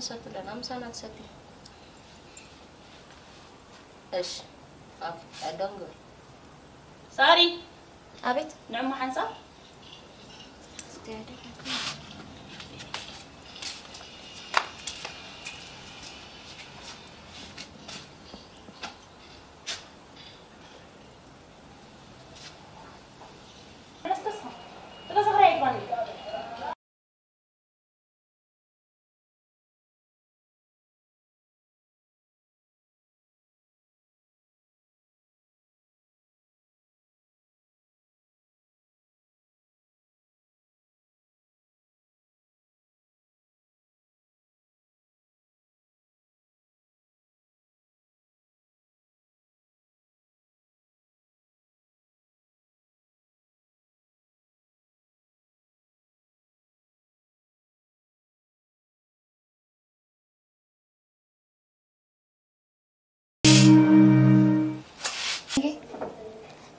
ሰትለና ምሳና ትሰቲ። እሺ። ኣፍ፣ ኣደንጉ። ሳሪ፣ ኣቤት። ንዕማ ሓንሳብ።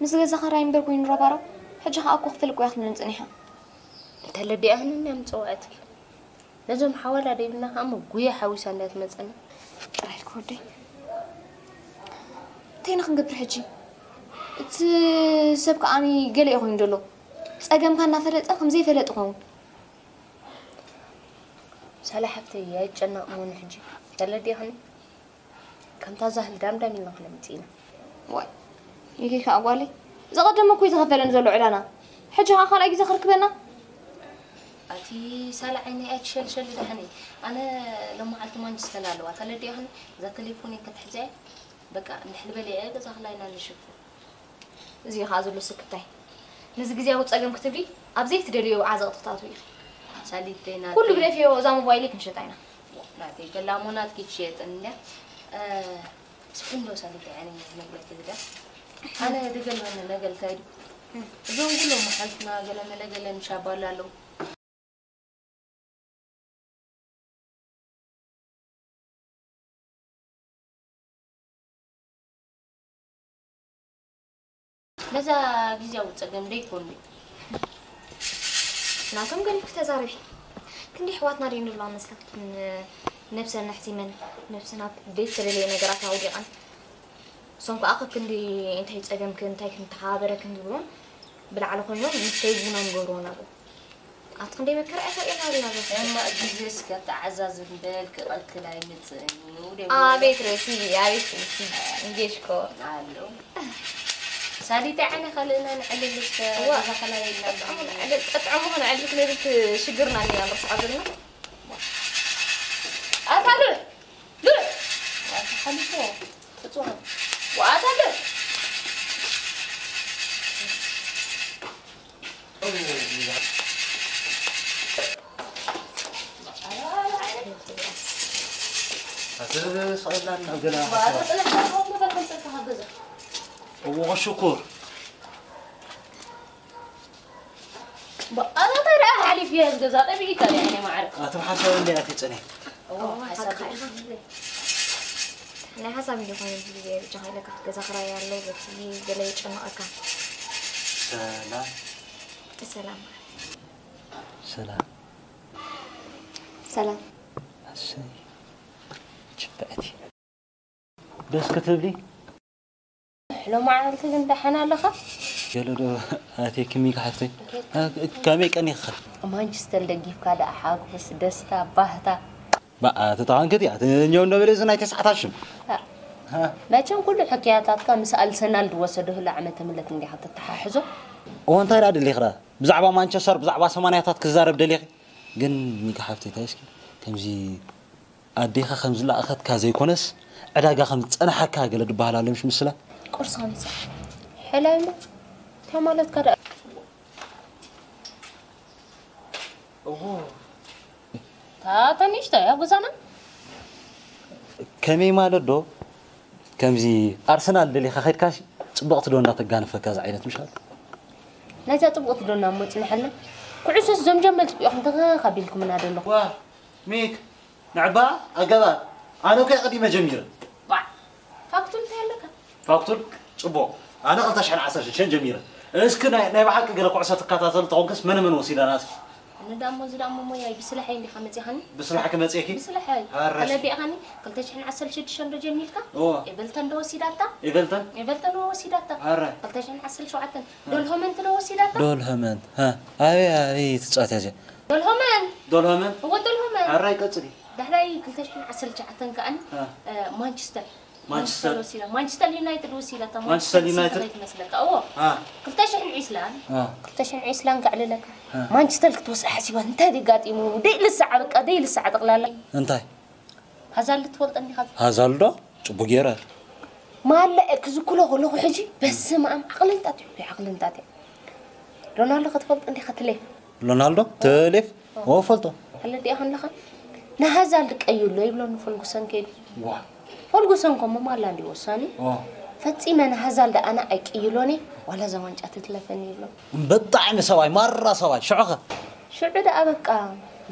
ምስ ገዛ ኸራይ እምበር ኮይኑ ረባረብ፣ ሕጂ ኸኣ እኮ ክፍል እኮ እያ ክትብለኒ ጸኒሓ። እንተለዲኣህኒ እያ ምጽውዐትኪ። ነዞም ሓዋላ ደይብልና ኸኣ እሞ ጉያ ሓዊሳ እንድያ ትመጸና። ጥራይ ኢልኪ ወደይ። እንታይ ኢና ክንገብር ሕጂ? እቲ ሰብ ከኣ ገለ እዩ ኮይኑ ዘሎ። ጸገምካ እናፈለጠ ከም ዘይፈለጥ ይኸውን። ሳላ ሓብተይ ኣይጨነቕ እሞ ንሕጂ። ተለዲእኽኒ? ከምታ ዛህል ዳምዳም ኢልና ክነምጽእ ኢና። ዋይ፣ ይጌ ከኣ ጓለይ። ዝቐደመ እኮ እዩ ዝኸፈለን ዘሎ ዕዳና። ሕጂ ከኣ ካልኣይ ግዜ ክርክበና? ኣቲ ሳላ ዓይነይ ኣይትሸልሸሊ ደሓነይ። ኣነ ሎማዓልቲ ማንቸስተር ኣለዋ። ተለዲእኽኒ? እዛ ቴሌፎነይ ክትሕዘ እያ። በቃ፣ እንድሕር በሊዐ ገዛ ክላይና ንሽፍን። እዚ እዩ ኸኣ ዘሎ ስክፍታይ። ነዚ ግዝያዊ ጸገም ክትብሊ፣ ኣብ ዘይትደልዮ ዓዘቕቲ ክትኣትዊ ኢኺ። ሳሊት ደይና ኩሉ ደይ- ግደፍዮ፣ እዛ ሞባይለይ ክንሸጣ ኢና። ናተይ ገላሞ ናትኪ ትሸየጥን እንድያ። እ፣ ስፍን ዶ ሳሊት ደይ ኣነ ነግረኪ ግዳ። ኣነ ድገርመኒ ነገር እንታይ ድዩ? እዞም ኩሎም መሓዝትና ገለ መለ ገለ ምሻባሉ ኣለዉ። ነዛ ግዝያዊ ጸገም ደይኮን ድዩ? ናቶም ገሊፍ ተዛረቢ። ክንዲ ኣሕዋትና ድዩ ንብላ መስለክትን ነብሰን ኣሕቲመን፣ ነብሰን ኣብ ዘይተደለየ ነገራት ኣውዲቐን። እሶም ከኣ ከክንዲ እንታይ ጸገምክን እንታይ ክንተሓባበረክን ዝብሉን ብላዕሊ ኮይኖም ምስ ከይድቡና ምገብርዎ ናብኡ። ኣብቲ ክንደይ መከራ እያ ተርእየና ኣላ ዘ- እማ ግዜ እስከ ተዓዛዝብ በል፣ ክቐልክል ኣይምጽእን እዩ ደሞ። ኣቤት ርእሲ፣ ኣቤት ርእሲ። እንጌሽኮ። ኣሎ። ሳሊት ዓይነ ካልእና ንዕልል እስከ እዋ። ገዛ ከላይ ኢልና ጥዑሙ ንዕልል፣ ጥዑሙ ክንዕልል ክንብል ሽግርና እንዲና ንርስዖ ዘለና። ኣታ ሉል፣ ሉል። ኣታ ሓሊፎ፣ ትጽዋ። ወኣታ ሉል። እዎ ሽኩር። ኣታ ደኣ ሓሊፍ እየ ዝገዛ ጠቢዒካ እየ ማዕረ። ኣቲ ሓሳብ እንደ ኣቲ ጽኔ። እዎ ሓሳብ ናይ ሓሳብ እንዲ ኮይኑ ግዜ ብቻ ከይለካ ገዛ ክራይ ኣሎ በቲ ገለ ይጨነቐካ። ሰላም። ሰላም። ሰላም። ሰላም። ኣሰይ። ችብዕቲ። ደስ ክትብሊ። ሎማዓንቲ ግን ደሓን ኣለኻ? ገለ ዶ ኣቴክሚ ክሓፍተይ? ከመይ ቀኒኻ? ማንቸስተር ደጊፍካ ደኣ ሓጎስ፣ ደስታ፣ ባህታ። በኣ፣ ተተኻንክት እያ። ትኛው እንደበለ እዚ ናይ ተስዓታት ሽም። እ። ሃ። መቸም ኩሉ ሕክያታትካ ምስ ኣልሰናል ዝወሰደህሉ ዓመተ ምህለት እንዲኻ ተተሓሕዞ። እዎ፣ እንታይ ደኣ ደሊኽራ? ብዛዕባ ማንቸስተር፣ ብዛዕባ ሰማንያታት ክዛረብ ደሊኺ? ግን ሚጋ ሓፍተይ፣ እንታይ እስኪ ከምዚ ኣዴኻ ከም ዝለኣኸትካ ዘይኮነስ፣ ዕዳጋ ከም ዝጸንሓካ ገለ ዝበሃል ኣሎ፣ ምሽ ምስላ? ቁርሲ ከምጽእ። ሕላይሞ፣ እንታይ ማለትካ ደኣ? እዎ። እታ፣ እታ ንእሽቶ እያ ገዛና። ከመይ ማለት ዶ? ከምዚ ኣርሰናል ደሊኻ ኸድካሲ፣ ጽብቕቲ ዶ እንዳተጋነፈካ፣ እዛ ዓይነት ምሽ ኣለ? ነዛ ጽብቕቲ ዶ እናመጽናሐልና? ኩዕሶስ እዞም ጀመልቲ እኮ ኢኹም ተኸኽ ኣቢልኩምና ዘለኹም። ዋ፣ ሚክ፣ ንዕባ ኣገባር፣ ኣነ እኮ እየ ቀዲመ ጀሚረ። ዋ፣ ፋክቱል እንታይ ኣለካ? ፋክቱል፣ ጽቡቕ። ኣነ ክልተ ሽሕን ዓሰርተ ሽዱሽተን ጀሚረ። እስኪ ናይ፣ ናይ ብሓቂ ገለ ኩዕሶ ትከታተሉ ተኾንክስ መነ መን ወሲዳና እስኪ? ንዳሞ ዝዳሞ ሞያይ ብስልሐይ እንዲኻ መጺኻኒ? ብስልሐ ክመጽእኪ? ብስልሐይ። ኣረ። ተለዲእኻኒ? ክልተ ሽሕን ዓሰርተ ሽዱሽተን ዶ ጀሚርካ? ኦ። ኤቨልተን ዶ ወሲዳታ? ኤቨልተን? ኤቨልተን ዶ ወሲዳታ? ኣረ። ክልተ ሽሕን ዓሰርተ ሸውዓተን። ዶልሆመንት ዶ ወሲዳታ? ዶልሆመንት። ሃ። ኣበይ፣ ኣበይ ትጻወት እዚኣ? ዶልሆመንት። ዶልሆመንት? እወ፣ ዶልሆመንት። ኣረ፣ ይቀጽል እዩ። ዳሕራይ ክልተ ሽሕን ዓሰርተ ትሽዓተን ከኣኒ፣ ሃ። እ፣ ማንቸስተር። ማንቸስተር። ማንቸስተር ወሲዳ። ማንቸስተር ዩናይትድ ወሲዳታ። ማንቸስተር ማንቸስተር ሲቲ ዩናይትድ? ከመይ ትመስለካ? እዎ። አ። ክልተ ሽሕን ዒስራን፣ አ። ክልተ ሽሕን ዒስራን ከዕልለካ። አ። ማንቸስተር ክትወስድ ሓሲባ። እንታይ ድዩ ጋጢሙ? ደይ ልሳዕ በቃ፣ ደይ ልሳዕ ጠቕላላ። እንታይ? ሃዛልድ ትፈልጦ እንዲኻ? ሃዛልዶ? ጽቡቅ ገይረ። ማለ ክዝክሮ ከለኹ ሕጂ፣ በስመ ኣብ፣ ዓቕሊ እንታት እዩ፣ ዓቕሊ እንታት እዩ። ሮናልዶ ክትፈልጦ እንዲኻ፣ ትሌፍ? ሮናልዶ? ትሌፍ? ኦ፣ ፈልጦ። ኣለ ዲኣ ከለኻ፣ ንሃዛልድ ቀይሎ ይብሎ ንፈርጉሰን ከይዱ። ዋ። ፈርጉሰን ኮሞ ማላ እንዲ ወሳኒ። ኦ። ፈጺመ ንሃዛልድ ኣነ ኣይቅይሎኒ፣ ዋላ እዛ ዋንጫ ትትለፈኒ ይብሎ። ብጣዕሚ ሰብኣይ፣ ማራ ሰብኣይ፣ ሽዑኸ? ሽዑ ደኣ በቃ፣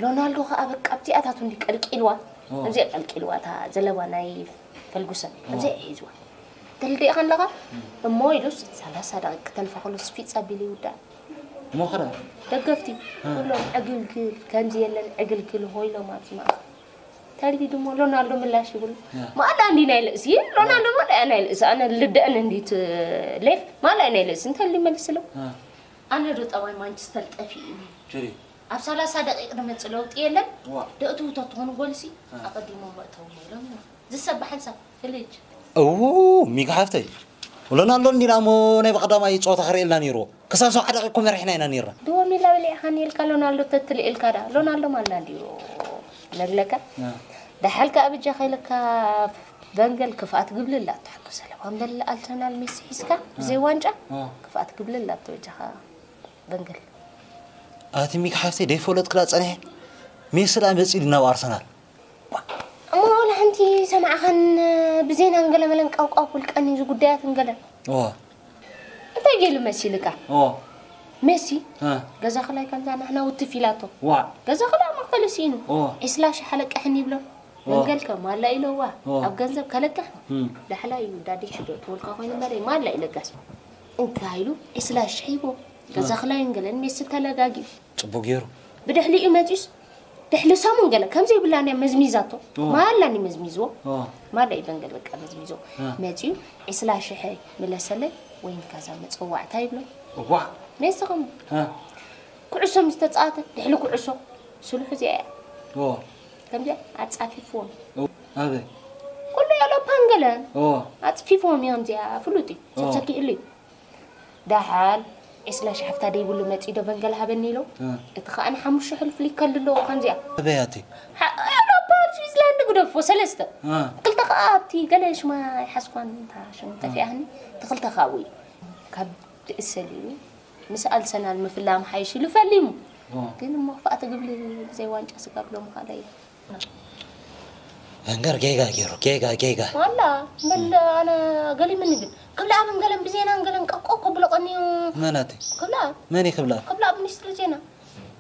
ሮናልዶ ኸኣ በቃ ኣብዚኣታቱ እንዲ ቀልቂልዋ። ኦ። ኣብዚኣ ቀልቂልዋ፣ እታ ዘለባ ናይ ፈርጉሰን። ኦ። ኣብዚኣ ሒዝዋ። ተልዲእኻ ኣለኻ? እሞ ኢሉስ ሰላሳ ደቂቕ ክተልፋ ከሎ ስፊጽ ኣቢሉ ይውዳእ። እሞ ኸረ? ደገፍቲ እ። ኩሎም ዕግልግል፣ ከምዚ የለን ዕግልግል ሆ ኢሎም ኣብዚ ማእከል። ተልቢ ድሞ ሮናልዶ ምላሽ ይብሉ። እ። ማላ እንዲ ናይ ልእሲ፣ ሮናልዶ ማላ ናይ ልእሲ፣ ኣነ ልደአን እንዲት ሌፍ፣ ማላ ናይ ልእሲ፣ እንተሊ መልስሎ። እ። ኣነ ዶ ጠባይ ማንቸስተር ጠፊእኒ? ሽሪ። ኣብ ሰላሳ ደቂቕ ድመጽእ ለውጢ የለን። ዋ። ደእትዉ ተትኾኑ ጎልሲ፣ እ። ኣቐዲሞም መእተው ነይሮም። ዝሰብ ብሓንሳብ ፍልጅ። እዉ፣ ሚጋ ሓፍተይ። ሎናልዶ እንዲና እሞ ናይ ብቐዳማይ ጸወታ ክርእየልና ነይርዎ። ክሳብ ሰብዓ ደቂቕ እኮ መሪሕና ኢና ነይርና። ድዎ ሚላ በሊዕኻኒ ኢልካ ሎናልዶ ተትልእ ኢልካ ደኣ። ሎናልዶ ማላ እንድዩ ነግለካ። እ። ደሓልካ ኣብ እጃ ከይለካ ቨንገል ክፍኣት ግብልላ ኣቶ ሓጎስ ኣለባ። እምበል ኣርሰናል ሜሲ ሒዝካ ብዘይ ዋንጫ እ። ክፍኣት ግብልላ ኣቶ እጃኻ ቨንገል። ኣቲ ሚጋ ሓፍተይ ደይፈለጥክላ ጸኒሐ። ሜሲ ደኣ መጺኡ ናብ ኣርሰናል። እሞ ዋላ ሓንቲ ሰማዕኻን ብዜናን ገለ መለን ቃውቃው ክብልቀኒ እዚ ጉዳያትን ገለን። እዋ። እንታይ ገይሉ መሲልካ? እዋ። ሜሲ እ። ገዛ ክላይ ከምዛ ናሕና ውትፍ ኢላቶ። ዋ። ገዛ ክላ መኽፈሊ ስኢኑ። እዋ። ዒስላ ሽሕ ኣለቅሕኒ ይብሎ። እዋ። መንገልከ ማላ ኢለዋ። እዋ። ኣብ ገንዘብ ከለቅሕ። እም። ዳሕላ እዩ ዳዲ ሽዶ ትወልካ ኮይኑ መለይ ማላ ኢለጋስ። እንታይ ኢሉ ዒስላ ሽሕ ሂቦ። ገዛ እዋ። ክላይን ገለን ሜሲ ተለጋጊ። ጽቡቅ ገይሩ። ብድሕሊኡ መጺስ ድሕሊ ሰሙን ገለ ከምዚ ይብላን እያ መዝሚዛቶ። ኦ። ማላኒ መዝሚዝዎ። ኦ። ማላ ይበንገል በቃ መዝሚዞ። እ። መጺኡ ዒስላ ሽሕ ምለሰለይ ወይን ካዛ መጸዋዕታ ይብሎ። እዋ። ሜስኹም። እ። ኩዕሶ ምስ ተጻወተ ድሕሊ ኩዕሶ ስልሑ እዚኣ እያ። ኦ። ከምዚኣ ኣጻፊፍዎም። ኦ። ኣበይ? ኩሉ ኤውሮፓን ገለን። ኦ። ኣጽፊፍዎም እዮም እዚኣ ፍሉጥ እዩ። ኦ። ሰብ ሰኪእሉ እዩ። ደሓን ዒስላ ሽሕ ሓፍታ ደይብሉ መጺኡ ዶ በንገል ሃበኒ ኢሎ። እ። እቲ ኸኣ ንሓሙሽተ ሕሉፍ ሊከል ኣለዎ ከምዚኣ። ኣበይ ኣቲ? ሓ-፣ ኤውሮፓ ኣብ ስዊዝላንድ ግደፎ፣ ሰለስተ። እ። ክልተ ኸኣ ኣብቲ ገለ ሽማ ኣይሓዝኳን፣ እንታ ሽም እ። ጠፊኣኒ። እቲ ክልተ ኸኣ ውይ። ካብ ትእሰል ኢሉ ምስ ኣርሰናል ምፍላም ሓይሽ ኢሉ ፈሊሙ። እ። ግን እሞ ክፍኣት ግብሊ ብዘይ ዋንጫ ስጋብ ሎሚ ኸኣ ለየ። ቨንገር ጌጋ ገይሩ፣ ጌጋ፣ ጌጋ። ዋላ፣ በል ኣነ ገሊምኒ ግን። ክብለኣብ እንገለን ብዜና እንገለን ቀቆ ከብሎ ቀንዩ። መን ኣቲ? ክብለኣብ። መን እዩ ክብለኣብ? ክብለኣብ ሚኒስትሪ ዜና።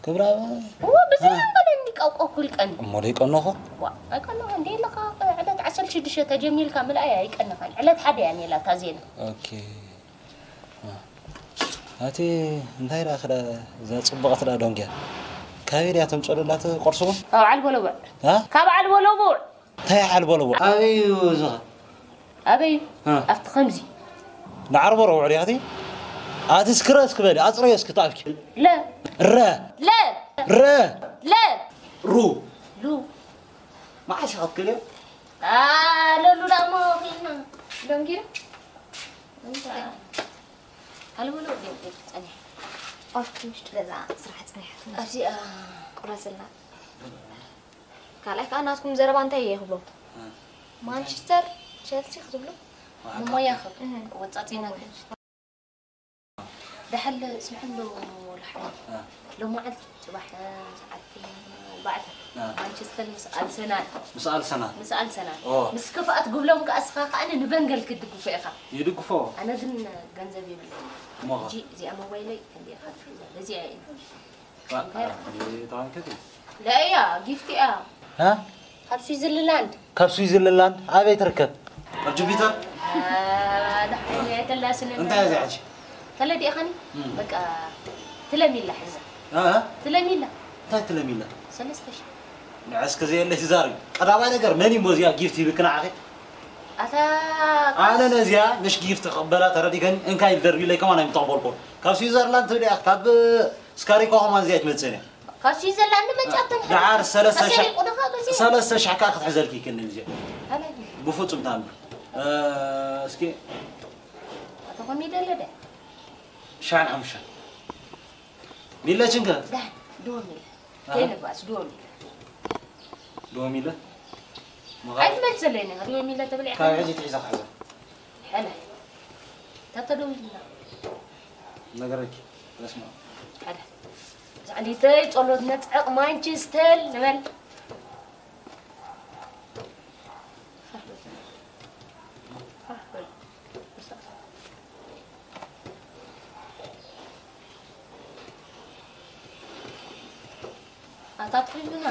ክብለኣብ? እዎ፣ ብዜና እ። እንገለን እንዲ ቀቆ ክብል ቀንዩ። እሞ ደይቀነኹ? ዋ፣ ኣይቀነኹ። እንደ የለኻ ዕለት ዓሰርተ ሽዱሽተ ተጀሚልካ ምልኣይ ኣይቀነኻን። ዕለት ሓደ እያ ኔላ እታ ዜና። ኦኬ። ኣቲ እንታይ ደኣ ክዳ እዛ ጽብቕቲ ደኣ ዶንግያ? ካበይ ድያ ተምጽኦ ደላ እቲ ቁርሲ እውን? ካብ ዓልቦለቡዕ። አ? ካብ ዓልቦለቡዕ። እንታይ ዓልቦለቡዕ? ኣበይ እዩ እዚ ኸ? ኣበይ እዩ? አ። ኣብቲ ከምዚ። ንዓርቦ ረቡዕ ድያ ኣቲ? ኣቲ እስኪ ረ እስኪ በሊ፣ ኣጽረዮ እስኪ ተኣፍኪ። ለ። ረ። ለ። ረ። ለ። ሩ። ሉ። መዓስ ኢኻ ትክልዮ? ኣ፣ ለሉ ደኣ እሞ ኺድና። ዶንጊራ? እንታይ? ኣልቦሎ ወዲኦም ጸኒሐ። ኣብቲ ውሽጢ ገዛ ስራሕ ጸኒሐ። ኣብዚኣ ቁረጽላ። ካልኣይ ከኣ ናትኩም ዘረባ እንታይ እየ ክብሎ? እ። ማንቸስተር፣ ቸልሲ ክትብሉ? ዋጋ። ንሞያኹም እህ። ወጻጺና ግን። ደሓን ስምዕን ዶ ወልሓ? እ። ሎማዓልቲ ጽባሕ ሰዓት ኣርባዕተ። እ። ማንቸስተር ምስ ኣርሰናል። ምስ ኣርሰናል። ምስ ኣርሰናል። ኦ። ምስ ክፍኣት ግብሎም ከኣ እስኻ ከኣ ንበንገል ክትድግፎ ኢኻ። ይድግፎ። ኣነ ግን ገንዘብ የብለይን። እሞ ኸ? ሕጂ እዚኣ ሞባይለይ ክንደይ ኢኻ ትሕዛ? በዚኣ እየ። ዋ፣ ዋ፣ ዋ፣ ዋ፣ ዋ። ለእያ፣ ጊፍት እያ። ሃ? ካብ ስዊዘርላንድ። ካብ ስዊዘርላንድ ኣበይ ትርከብ? ኣብ ጁፒተር? አ፣ ዳ-፣ እያ ተላስነ። እንታይ እያ እዚኣ ሕጂ? ተለዲእኻኒ? እም። በቃ፣ ትለሚላ ሕዛ። አ፣ አ? ትለሚላ። እንታይ ትለሚና? ሰለስተ ሽሕ። ንዕስኪ ዘየለሽ ዛሪ። ቀዳማይ ነገር መን እዩ እዚኣ ጊፍት ይብልክና ኣኺ? ኣታ ኣነ ነዚኣ ምሽ ጊፍት ክቕበላ ተረዲከን እንካ ኢል ደርቢለይ ከማን ኣይምተቕበልኩ። ካብ ስዊዘርላንድ ትብልያ ካብ ስካሪኮ ከማን እዚኣ ኣይትመጽእን እያ። ካብ ስዊዘርላንድ መጻእተን ደሓር ሰለስተ ሽሕ ተሰሪቑ ድኻ በዚ? ሰለስተ ሽሕ ከኣ ክትሕዘልኪ ይክእል እዚኣ። ኣነ ብፍጹም ታሚ። እ፣ እስኪ ኣታ ኮሚደለ ደ? ሻን ሓሙሽተ። ሚለችንከ? ዳ፣ ድወ ሚለ። ኣሃ። ከይነ ባስ ድወ ሚለ። ድወ ሚለ? መቓ- ኣይትመልሰለይ ነኻ፣ ድወ ሚለ ተብለ ኢኻ። ካብ ሕጂ ትሒዛ ክሕዛ። ሕነ። ታተ ደው ኢልና። ነገረኪ። በስመ ኣብ። ሓደ። ዛዕሊተይ ጸሎት ነጽዕቕ ማንቸስተር ንበል። ኣታ ትሕዝና።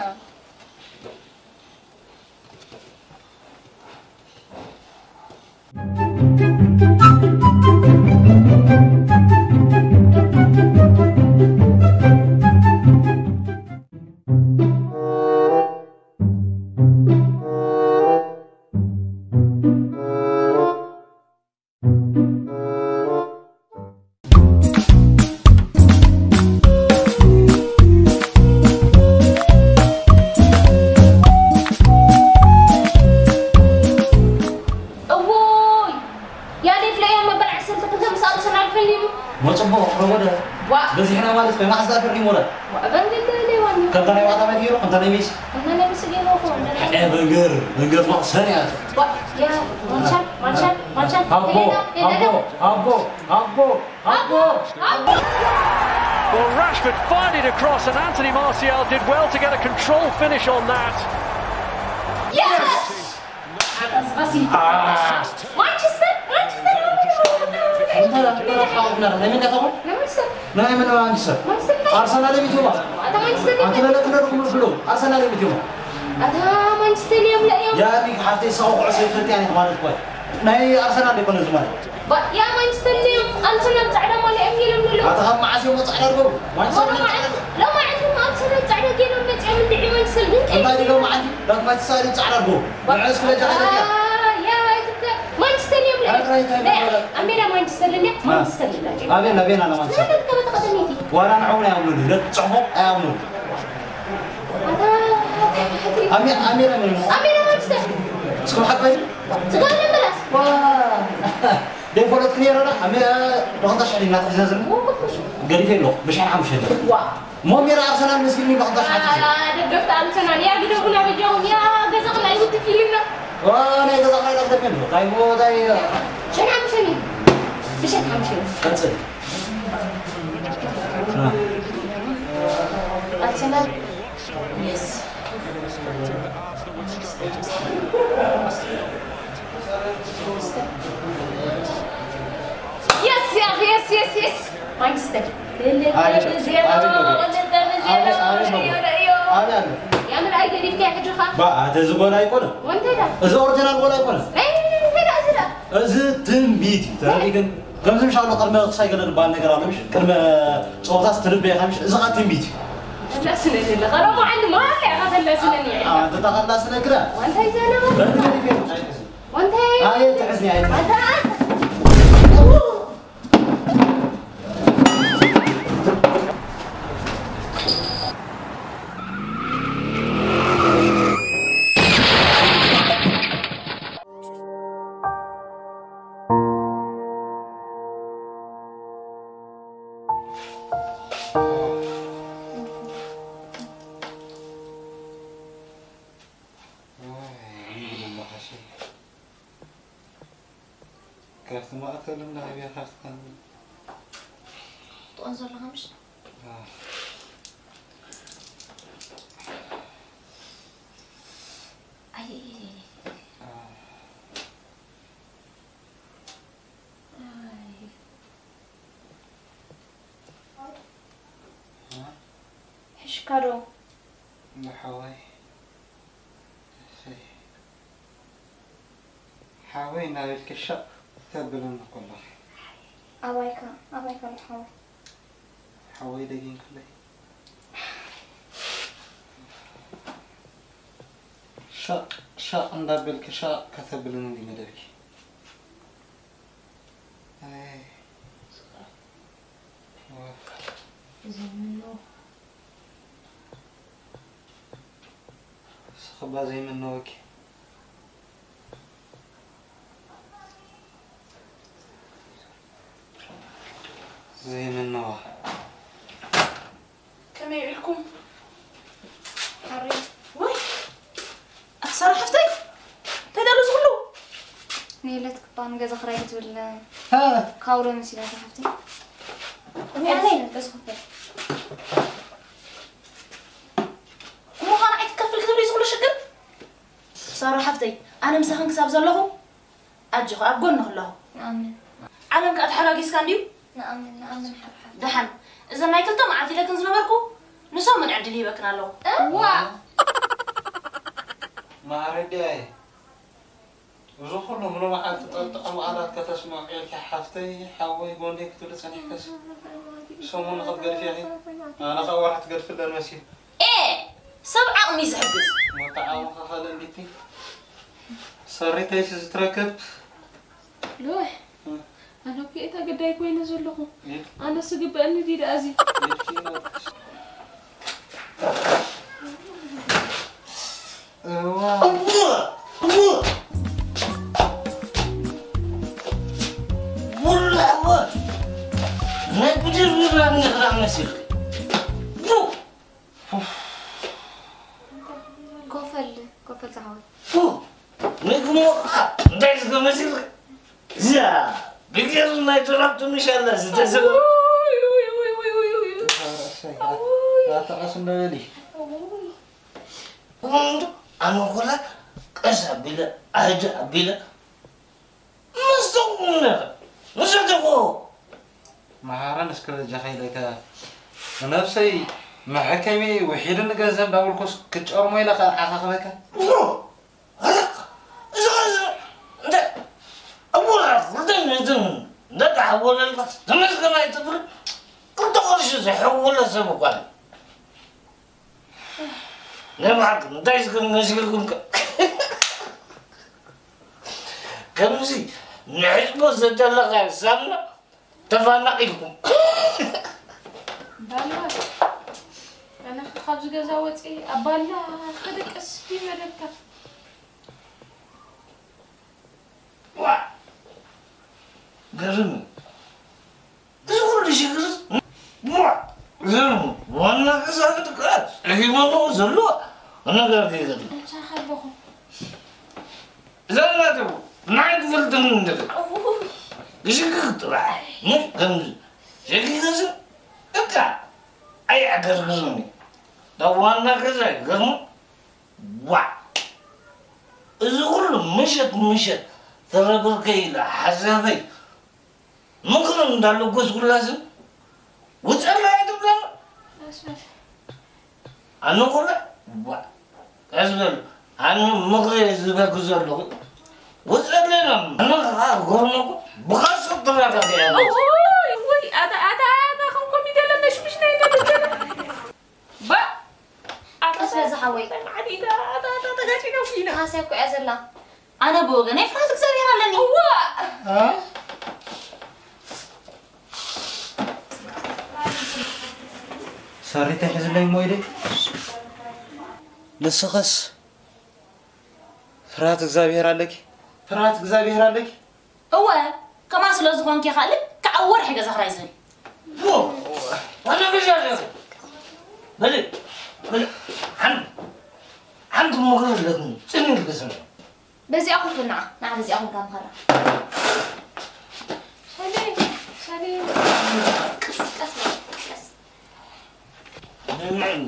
እውይ! ያኔ ፍለያ መበል ዓሰርተ ክልተ ምስ ኣርሰናል ፈሊሙ። መጽቡቕ ረጎደ። ዋ። በዚሕና ማለት ኮይና ሓስዳ ፈሪሙ ወላ። ዋ፣ በንገር ደለዋኒ። ከምታ ናይ ዋታ መዲሮ፣ ከምታ ናይ ሜሲ። ከምታ ናይ ሜሲ ገይሩ እኮ፣ እንደ ናይ ኤ፣ በንገር፣ በንገር መቕሰን እያ። ዋ፣ ያ፣ ማንሻል፣ ማንሻል፣ ማንሻል። ኣቦ፣ ሄዳ፣ ሄዳ፣ ኣቦ፣ ሄዳ። ኣቦ፣ ኣቦ፣ ኣቦ፣ ኣቦ። ኣቦ። Well, Rashford fired it across, and Anthony Martial did well to get a control finish on that. Yes! ማንቸስተር፣ ማንቸስተር፣ ናይ መን ኢኻ? ናይ ማንቸስተር። ናይ መን ማንቸስተር? ማንቸስተር። ኣርሰናል እዮም ኢትዮጵያ። ኣታ ማንቸስተር እዮም። ኣታ ለለክ ነርኩም ብሎ። ኣርሰናል እዮም ኢትዮጵያ። ኣታ ማንቸስተር እዮም ለእዮም። ያ ሊግ ሓፍተይ ሰው ኩዕሶ ይፈልጥ ያኔ ማለት እኮ። ናይ ኣርሰናል ይኮነ ዝማለት። ባ-፣ ያ ማንቸስተር እዮም። ኣርሰናል ጻዕዳ ማልያ እዮም ገይሮም ዘለዉ። ኣታ ካብ መዓስ እዮም ጻዕዳ ኣድርገው? ማንቸስተር ሎማዓት፣ ጻዕዳ ሎማዓት ኣርሰናል ጻዕዳ ገይሮም መጺኦም እንድዒ ማንቸስተር ግን እንታይ ድገም መዓልቲ? ዳግማይ ትሳሊ ጻዕዳ ኣድርገው። መዓስ ክለ ጃ ያ፣ ያ፣ ኣይትከ-፣ ማንቸስተር እዮም ለእዮም። ኣረ፣ እንታይ ደ-፣ ማለት? ኣሜዳ ማንቸስተር እዮም፣ አ። ማንቸስተር እዮም ለእዮም። ኣቤና፣ ኣቤና፣ ለማንቸስተር። ስለዚህ ከመተቀደም ይሄ። ዋላ ንዕውን ኣያምኑን፣ ለጽሑፎም ኣያምኑን። ኣታ፣ ኣሜ-፣ ኣሜዳ ምን? ኣሜዳ ማንቸስተር። እስኩም ሓቅ በል። ስጋብ ለመላስ። ዋ። ደይ ፈለጥኩ ነይረ ዳ? ኣሜ-፣ ብኸልተ ሽሕ ዲና ተሒዝና ዘለና? ወኩሽ። ገዲፈ ኣለኹ፣ ብሽሕ ሓሙሽተ። ዋ። ሞሚራ ኣርሰናል ምስኪን ይባኽ ታሽ ሓትት። ደገፍቲ ኣርሰናል፣ ያ ግደፉና በጃኹም፣ ያ ገዛ ክላይ ውድፍ ኢሉና። ዋ፣ ናይ ገዛ ክላይ ዳግደፍ የለ። ታይ ሞ፣ ታይ፣ ሸን ሓምሸን እዩ። ብሸን ሓምሸን። ቀጽል። ኣርሰናል፣ የስ። የስ፣ ያ፣ የስ፣ የስ፣ የስ። ማንቸስተር። ክልተ ብዜሮ፣ ክልተ ብዜሮ፣ ሸዮ ደዮ። የምር ኣይገዲፍካዮ ሕጂ ኸ? ባ፣ ኣተ እዚ ጎል ኣይኮነ። ወንታይ ዳ? እዚ ኦሪጂናል ጎል ኣይኮነ። ናይ፣ እንታይ ዳ እዚ ዳ? እዚ ትንቢት እዩ። ተረዲእክን? ከምዚ ምሻሎ ቅድመ ክሳይ ገለ ዝበሃል ነገር ኣሎ፣ ምሽ? ቅድመ ጸወታስ ትንበ ኢኻ፣ ምሽ? እዚ ኸኣ ትንቢት እዩ። ተላስነኒ ኣለኻ። ሮማ ዓንዲ ማራ ኢኻ ተላስነኒ። ኣንተ ተኸላስነ ግዳ። ወንታይ ዘለ? በል፣ በል፣ በል። ወንታይ? ኣይትሕዝኒ፣ ኣይትሕዝኒ። ኣንተ ካብቲ ማእከል እንዳዕብያ ካብቲ ትቖን ዘለኻ ምሽ? ኣህ። ኣይ፣ ኣይ፣ ኣይ፣ ኣይ። ኣህ። ኣይ። ኣህ። ሕሽካ ዶ? ንሓወይ። እሰይ። ሓወይ እናበልኪ ሸቕ ተብልኒ ከለኺ። ኣባይካ፣ ኣባይካ ኣሎ ሓወይ። ሓወይ ደጊምክለይ። ሻቕ ሻቕ እንዳበልኪ ሻቕ ከተብልኒ እንዲ መደብኪ። ኣይ። እዚ ምነው? ስኽባ ዘይምነወኪ። ዘይምነዋ። ከመይ ውዒልኩም? ሓሪ። ወይ! ኣኽሳራ ሓፍተይ! እንታይ ደሎ ዝኹሉ? ንየለት ክባ ንገዛ ክራይ ክትብል ሃ! ካውሎ መሲላታ ሓፍተይ። ወይ! ኣይ፣ በዚ ክፈል። እሞ ኸኣ ንዓይ ክትከፍል ክትብሊ ዝኹሉ ሽግር? ሳራ ሓፍተይ፣ ኣነ ምሳኽን ክሳብ ዘለኹ ኣጆኺ፣ ኣብ ጎንኺ ኣለኹ። ንኣምን። ዓለም ከኣ ተሓጋጊዝካ እንድዩ? ንኣምን፣ ንኣምን ሓብሓብ። ደሓን፣ እዘን ናይ ክልተ መዓልቲ ኢለክን ዝነበርኩ፣ ንሶም ምን ዕድል ይህበክን ኣለኹ። እ? ዋእ! ማዕረ ድያየ? እዚ ኩሉ ሙሉ መዓልቲ ጠጥዖም ቃላት ከተስምዖ ውዒልኪ ሓፍተይ፣ ሓወይ፣ ጎንደይ ክትብሊ ጸኒሕክስ፣ ሰሙን ንኽትገድፊ ኢኺ፣ ኣነ ኸኣ ወርሒ ትገድፊ ኣለኒ መሲሉ። ኤ! ሰብ ዓቕሚ ዝሕግዝ። ሞት ዓቕምኻ ካልእ እንዲቲ። ሰሪተይስ ዝትረከብ? ልውሕ። እ። ኣነ እኮ እየ ተገዳይ ኮይነ ዘለኹ። እ። ኣነስ ዝግበአኒ ድዩ ደኣ እዚ? እ። እዋ። እዋ። እዋ። ቡላ እዋ። ናይ ብድር ብራ ንኽራ መሲልክ። ቡ። ኮፈል፣ ኮፈል ዝሓወይ። ቡ። ምግሞ፣ ኣ፣ እንታይ ዝገመሲል? እዛ፣ ብጌሩ ናይ ዶላር ትንሽ ኣላ፣ ዝተዘበ። ውይ፣ ውይ፣ ውይ፣ ውይ፣ ውይ፣ ውይ። ኣታ ቀስ እንዳበሊ። ውይ። እንዶ፣ ኣነ ኮላ ቀስ ኣቢለ፣ ኣደ ኣቢለ፣ መስተቑ ነረ። መሰተቑ። መሓረን እስከ በጃኻ ኢለካ፣ ንነብሰይ መሐከሚ ውሒድኒ ገንዘብ እንዳበልኩስ ክጨርሞ ኢለ ከ ዓኻኽበካ? ኖ! ኣረ፣ እዚ ኸዚ፣ እንደ፣ ኣቦና፣ ክልተን ነትን እንዳተሓወለልካ፣ ተመስገን ኣይትብል፣ ክልተ ቅርሺ ዘይሕወለ ሰብ እኳ እዩ። ናይ ብሓቂ፣ እንታይ ዝገርም መሲልኩም ከ? ከምዚ ንዕጽቦ ዘደለኻዮ ሳሙና ተፋናቒልኩም። ባልባ፣ ኣነ ኸ ካብዚ ገዛ ወፂ ኣብ ባላ ክድቅስ ድዩ መደብካ? ዋ! ገርም እዩ። እዚ ኩሉ ሽግር ዋ! ገርም እዩ። ዋና ገዛ ክትከኣል ጸጊሞሞ ዘሎ ነገር ይገርም። እንታይ ከለኹ? እዛ እናተው ናይ ክፍልትን እንድር። እውይ። ግሽግር ጥራሕ። ምን ከምዚ ሸጊርስ እካ ኣይዕገርግርን እዩ። ዳ ዋና ገዛ ይገርሙ። ዋ! እዚ ኩሉ ምሸት ምሸት ተረብርከ ኢለ ሓሳበይ ምኽሪ እንዳለጎስኩላስ ውፀላ ኣይትብለና። ኣስመር። ኣነ ኩለ ዋ! ቀስ በል። ኣነ ምኽሪ ዝህበኪ ዘለኹ ውፀለና። ኣነ ከዓ ጎርመኩ ብኻሶ ተራዳድያ። ውይ፣ ውይ፣ ኣታ፣ ኣታ፣ ኣታ፣ ከም ኮሚደለ መሽምሽ ናይ ደብጀለ። ባ! ኣታ ቀስ በል ዝሓወይ። መዓት ኢና፣ ኣታ፣ ኣታ፣ ተጋጪና እኮ ኢና። ሃስያ እኮ እያ ዘላ። ኣነ ብወገነይ ፍርሃት እግዚኣብሔር ኣለኒ። እዋ! እ? ሰሪተይ ሒዝለይ እሞ ኢደይ። ንስኽስ ፍርሃት እግዚኣብሔር ኣለኪ? ፍርሃት እግዚኣብሔር ኣለኪ? እወ፣ ከምኣ ስለ ዝኾንኪ ኢኻ ልክዕ ኣብ ወርሒ ገዛ ክራይ ዝብል። ዎ፣ ዋና ገዛ ኣለኪ። በሊ፣ በሊ፣ ሓንቲ፣ ሓንቲ ምኽሪ ኣለኒ፣ ጽን ኢልኪ ስምዒ። በዚኣ ኮፍ በል ንዓ፣ ንዓ በዚኣ ኮንካ ምኸራ። ሰሌ፣ ሰሌ፣ ቀስ፣ ቀስ በል፣ ቀስ። ንምዕን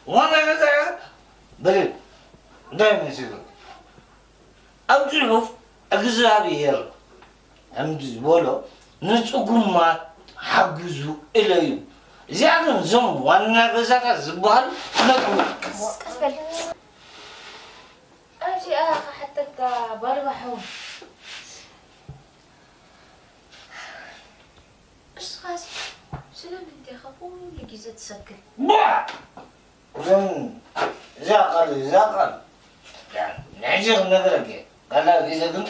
ዋና ገዛ እያ። በሊ፣ እንታይ መሲሉ? ኣብ ጽሑፍ እግዚኣብሔር ከምዚ ዝበሎ ንጽጉማት ሓግዙ ኢለ እዩ። እዚኣ ግን እዞም ዋና ገዛታት ዝበሃሉ ክነጥፉ። ቀስ፣ ቀስ በል። ኣብዚኣ ክሓተካ ባልባሕው። እስኻሲ ስለምንታይ ኢኻ ኩሉ ግዜ ትሰክር? ቧዕ! እዞም እዛ ቃል፣ እዛ ቃል። ንሕጂ ክነግረኪ እየ። ካልኣይ ግዜ ግን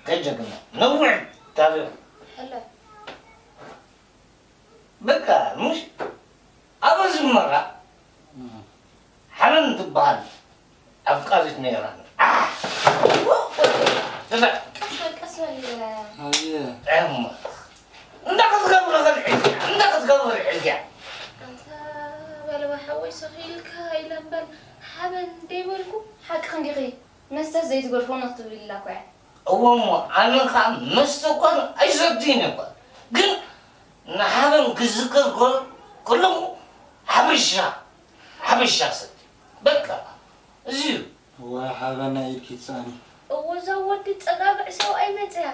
ከይትደግምያ። ነዊሕ ታሪኽ። ሕለ። በቃ፣ ምሽ ኣብ ዝመራ ሓበን ትበሃል ኣፍቃሪት ነይራኒ። ኣሕ! ጥፍእ! ቀስ በል፣ ቀስ በል። ኣየ። እሞ፣ እንታይ ክትገብሪ ኽድሕልኪያ? እንታይ ክትገብሪ ሒልኪያ? ኣንታ በለዋ ሓወይ፣ ስኺ ኢልካ ኢለ እምበር ሓበን ደይበልኩ። ሓቅኺ እንዲኺ፣ መስተ ዘይትገድፎ ነኽትብል ኢላ እኮ እያ። እወ እሞ፣ ኣነ ኸዓ መስተ እኳ ኣይሰትይን እኳ። ግን ንሓበን ክዝከር ከ-፣ ከለኹ ሓበሻ፣ ሓበሻ ሰቲ። በቃ፣ እዚ እዩ። እወ፣ ሓበን ናይ ኢድኪ ትስኣኒ። እወ፣ እዛ ወዲ ጸጋብዕ ሰብኣይ መጽያ።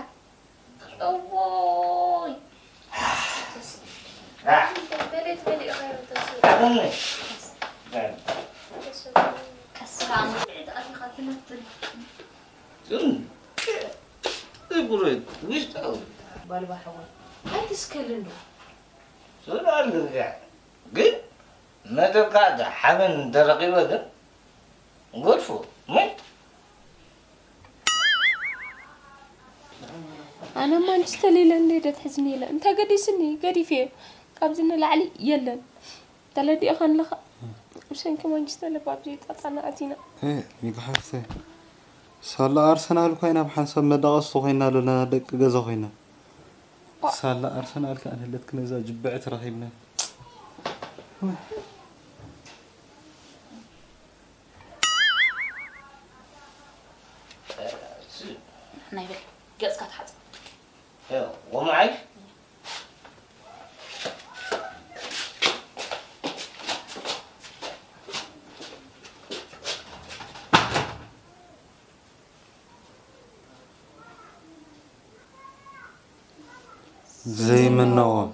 እዎይ። አ። በሌት በሊዕኻዮ ተስፋ። ሓበን ነይ። ተስፋ። ቀስ ኢልካ ኣምር። ኣቲኻ ትነትን። ግን፣ እግሮይ ውሽጣዊ። ባልባ ሓወይ፣ ኣይትስከልን ዶ? ስለ ኣልግርግዕ። ግን፣ መደብካ ዶ ሓበን እንተረኺበ ግን፣ ጎድፎ፣ ምን? ኣነ ማንቸስተር ኢለ እንደ ደትሕዝኒ ኢለ። እንተ ገዲስኒ፣ ገዲፍ እየ። ካብዚ ንላዕሊ የለን። ተለዲእኻ ኣለኻ። ብሰንኪ ማንቸስተር ለባብ ዘይጣጣና ኣቲና። እ፣ ሚግሓፍተ። ሳላ ኣርሰናል እኳ ኢና ብሓንሳብ መዳቐስቲ ኮይና ኣለና፣ ደቂ ገዛ ኮይና። ባ- ሳላ ኣርሰናል ከኣ ንህለትኪ ነዛ ጅብዕቲ ረኺብና። ንሕና ይበል፣ ገጽካ ትሓጽብ። እ፣ ወመዓይ? ዘይምነዎም።